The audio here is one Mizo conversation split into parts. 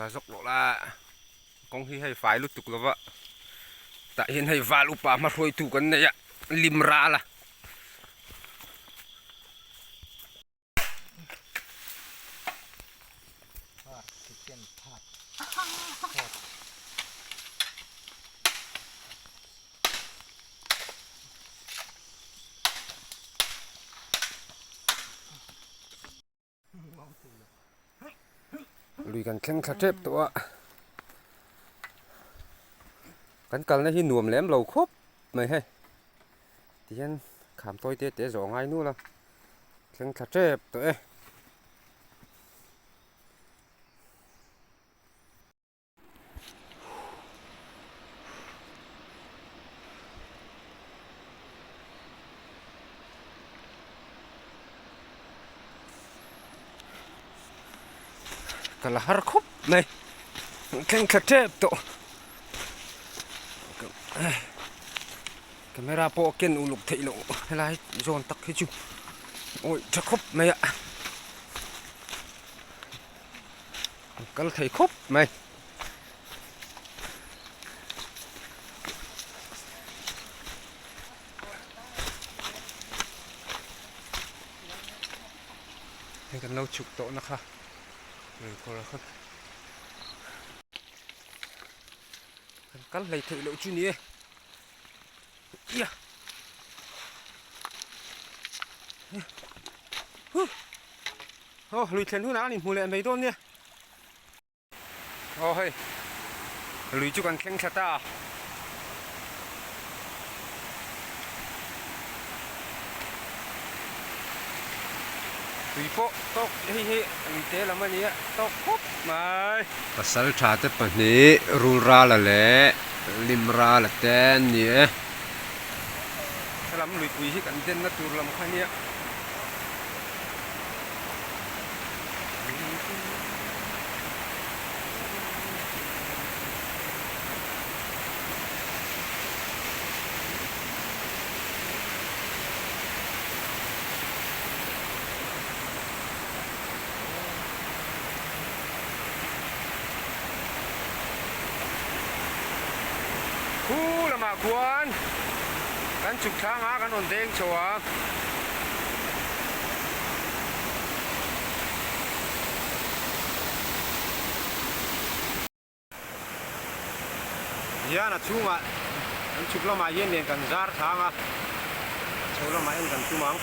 Zawk loh la kawng hi hei fai lutuk lova tah hian hei val upa hma hruaitu kan nei a lim ral a. Lui kan thleng thla tep tawh a kan kalna hi nuam lem lo khawp mai hei tihian kham tawi te te zawh a ngai nual a thleng thla tep tawh e. Ka la har khawp mai thleng thla tep tawh camera pawh a ken uluk theih loh helai zawn tak hi chu awih tha khawp mai a. An kal thei khawp mai. Hei kan lo chhuk tawh na kha lui kawr kha kan kal hlei theih loh chu ni e. Ia. Huh. Aw lui thlen hunah an inhmu leh mai dawn nia. Aw hei lui chu kan thleng thla ta a. Tui pawh tawk hei hi lui te lam a ni a tawk khawp mai. Pasal tha te pahnih rul rala leh lim rala te an ni e. Helam luipui hi kan denna tur lam kha nia. Khu lamah khuan kan chhuk thlang a kan rawn deng chho a. Hian a chhungah kan chhuk lamah hian nen kan zar thlang a, chho lamah en kan tum ang.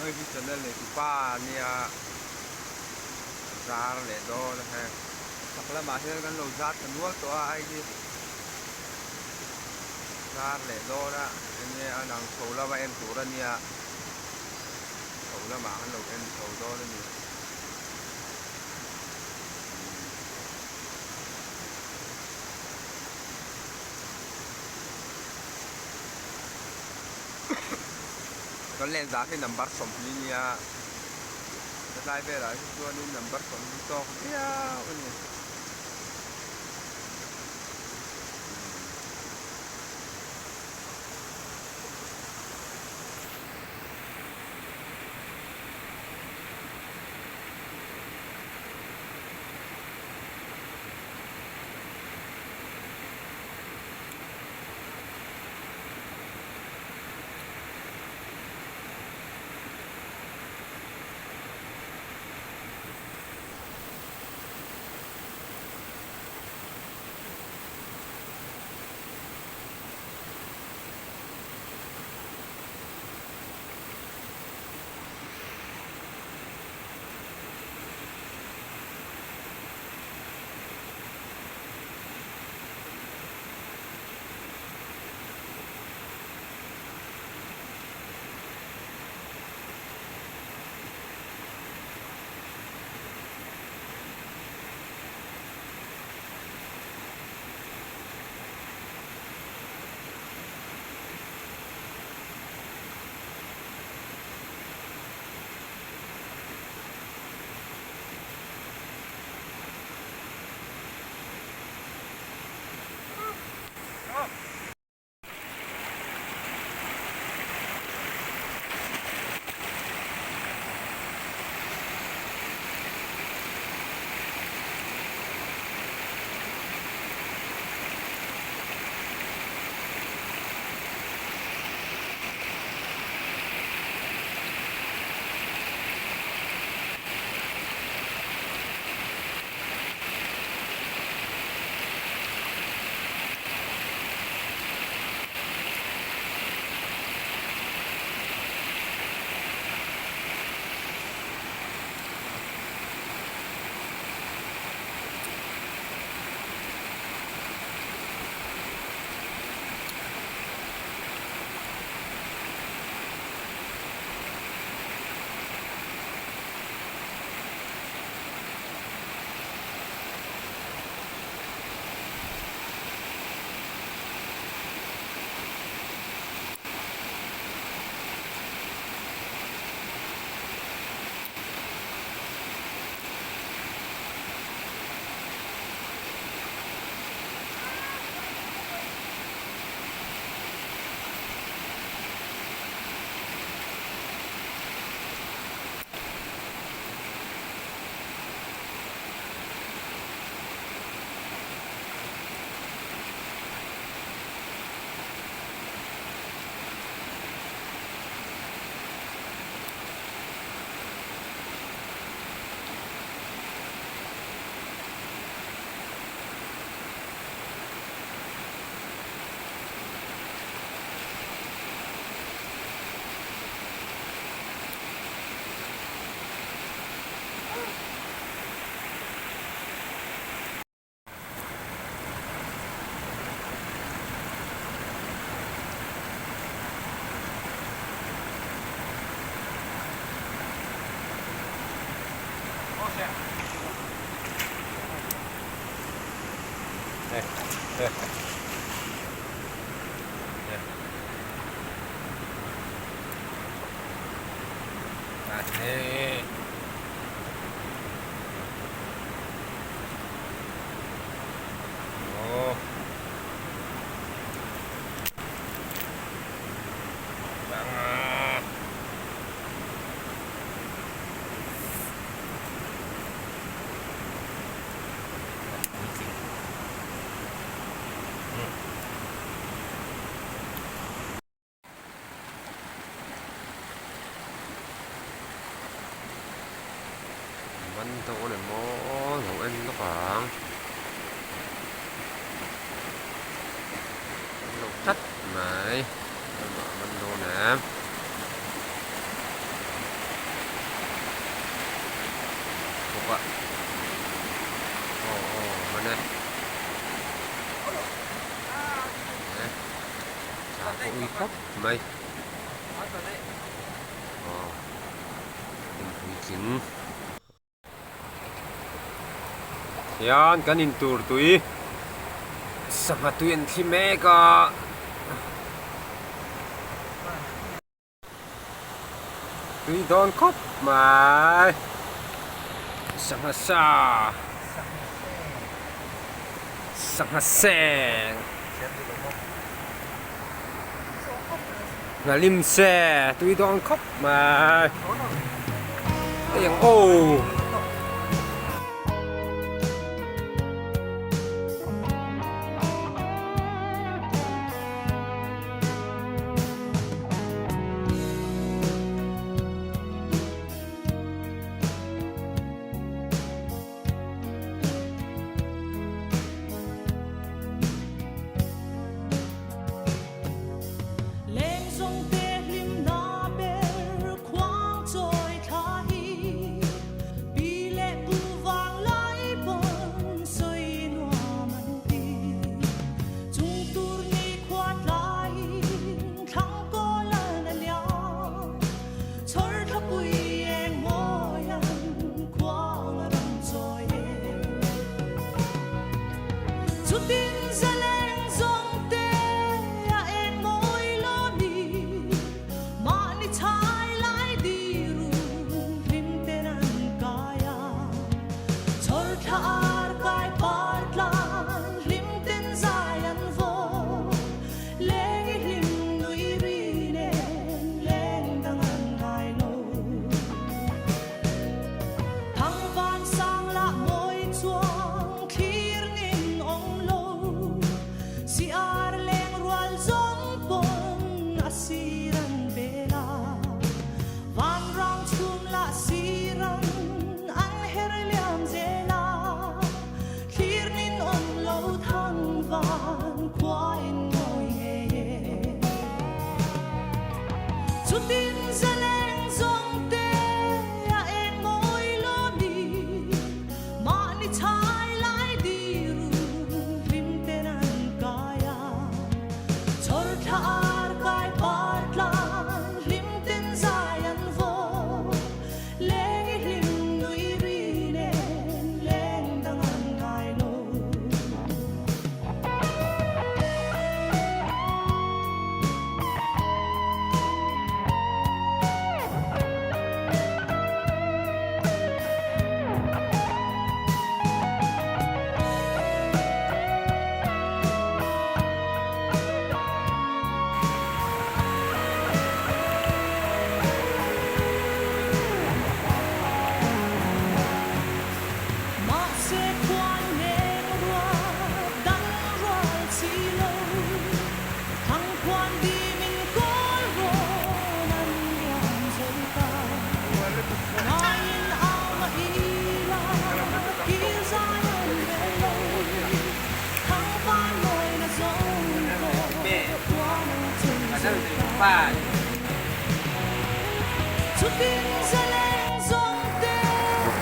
Hei hi channel nei tu pa nia zar leh dawn a hei chak lamah hian kan lo zar ta nual tawh a hei hi zar leh dawn a enge a lang chho lama en tur a nia chho lamah kan lo en chho dawn a ni. Kan len zah hi number 20 nia hetlai velah hi chuanin number 20 tawk viau a ni. Man dawn em maw lo en lawk ang an lo tlat mai amah man dawn em. Bawk a aw aw man e thla pawh ui khawp mai aw in puitling hian kan in tur tui sangha tui an thli mek a. Tui dawn khawp mai sangha sa sangha seng nghalim se tui dawn khawp mai hei ang aw.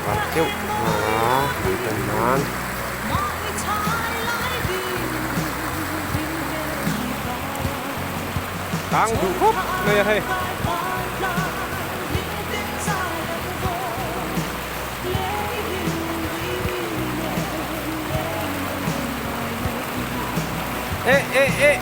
Var keuh nghal a lui tan nan. Tang duh khawp mai a hei. E e e.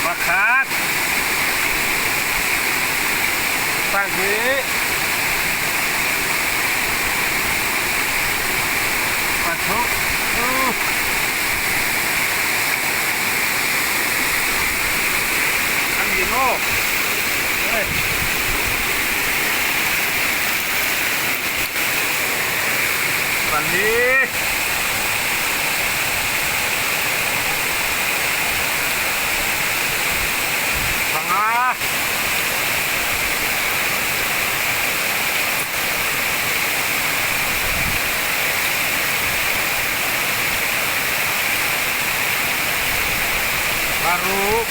Pakhat pahnih pathum an ni maw hei. Pali. Panga. Paruk.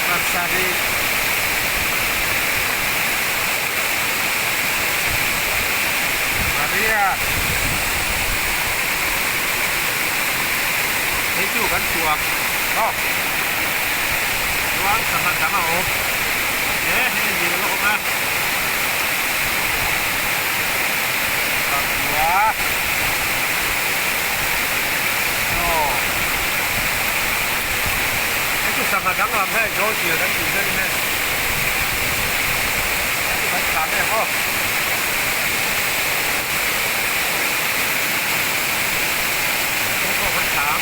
Pasarih. Pariat. Hei chu kan chhuak maw? Chuan sangha dang a awm. He hei ni lo awm a. Pakua. Aw. Hei chu sangha dang lam hei Georgia kan tih daih hei. Hei chu kan chham em aw. Hei pawh kan chham.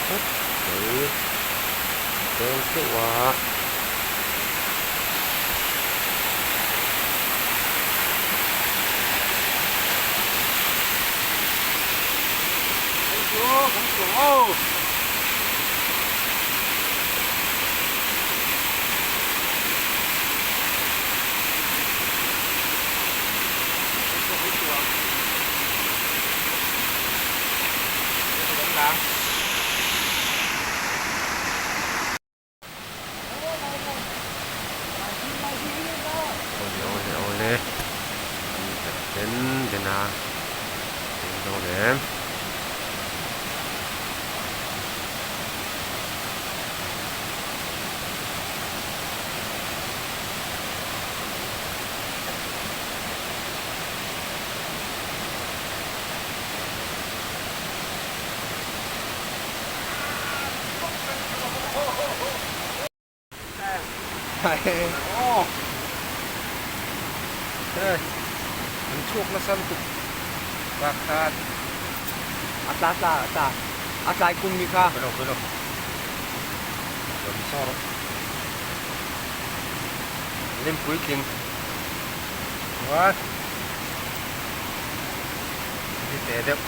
khawp mai a peng teuh a. Awle awle awle an perh den den a eng dawn em. An chhuak nasa lutuk pakhat a tla tla a tla a tlai kum ni kha pelo pelo rawn saw rawh lim puitling chuan ni teh deuh.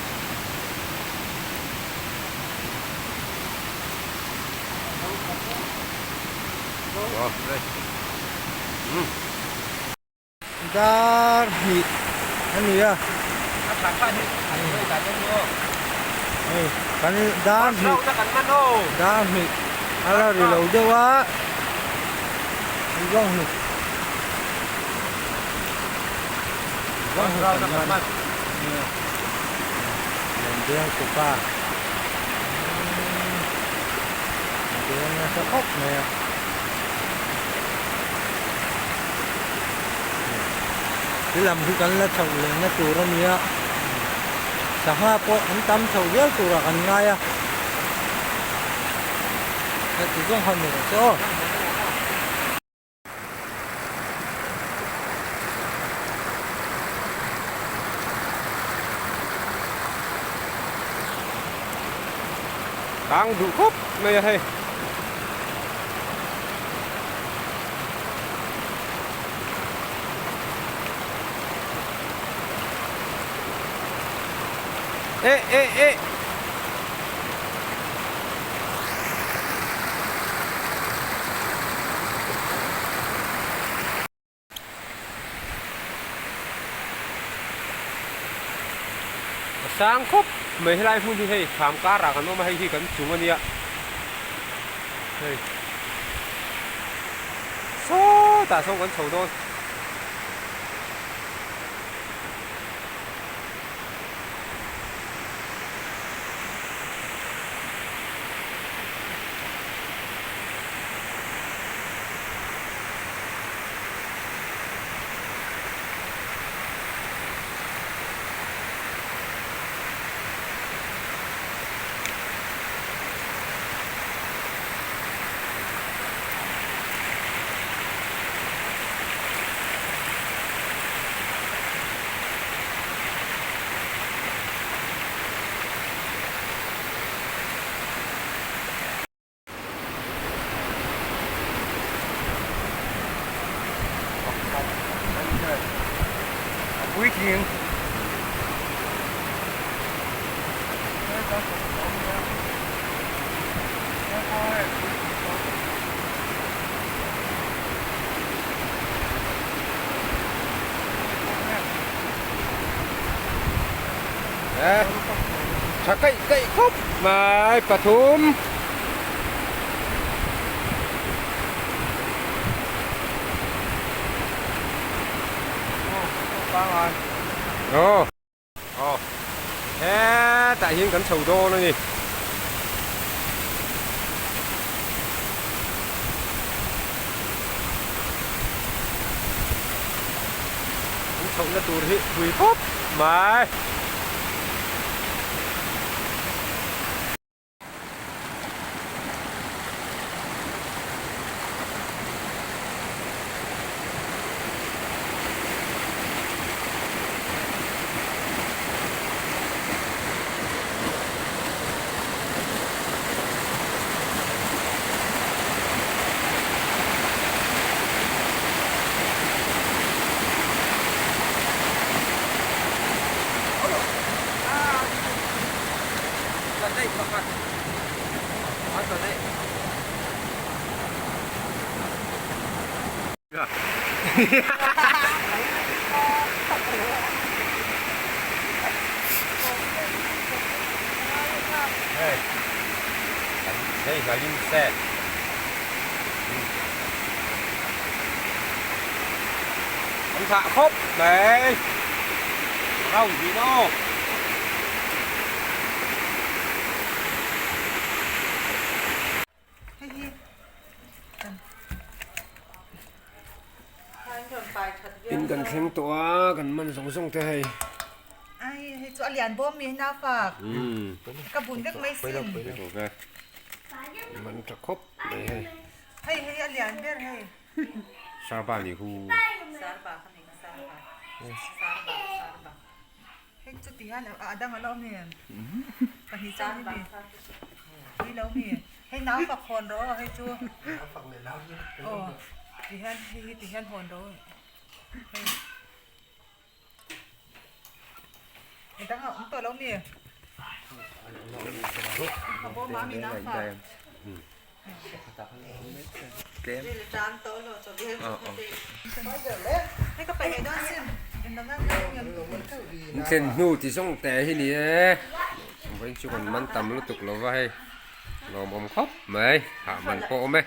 Dar hnih a ni a. Hei kan dar hnih dar hnih a la ri lo deuh a bawng hnuk bawng hnuk kan man nen deng tupa deng nasa khawp mai a. Ti lam hi kan la chhoh lehna tur a ni a, sangha pawh an tam chho viau turah kan ngai a, heti zawng han ni rawh se aw. Kang duh khawp mai a hei. E e e. A sang khawp mai helai hmun hi hei kham karah kan awm a hei hi kan chung a nia hei sawtah sawn kan chho dawn. A puitling. Tha kaih kaih khawp mai pathum. Aw aw hetah hian kan chho dawn a ni. An chhohna tur hi pui pawp mai. Hei hei nghalim se. An thlah khawp mai. Round hi no. In kan thleng tawh a kan man zawng zawng te hei. Ai hei chu a lian bawm mi na fak. Ka bun vek mai sin. Man tha khawp mai hei. Hei hei a lian ber hei. Sarba ni hu. Sarba kha ni sarba. Sarba sarba. Hei chu ti hian a dang a la awm em? Pahnih chauh hi mi. Tui lo mi. Hei nau fak hawn rawh aw hei chu. Nau fak leh lau hi. Aw ti hian hei hi ti hian hawn rawh hei. Hei dang a awm tawh lo mi. Ka bawm a mi nau fak. Thlen hnu ti zawng teh hi ni e vawiin chu kan man tam lutuk lo va hei lawmawm khawp mai hah man pawh a awm e.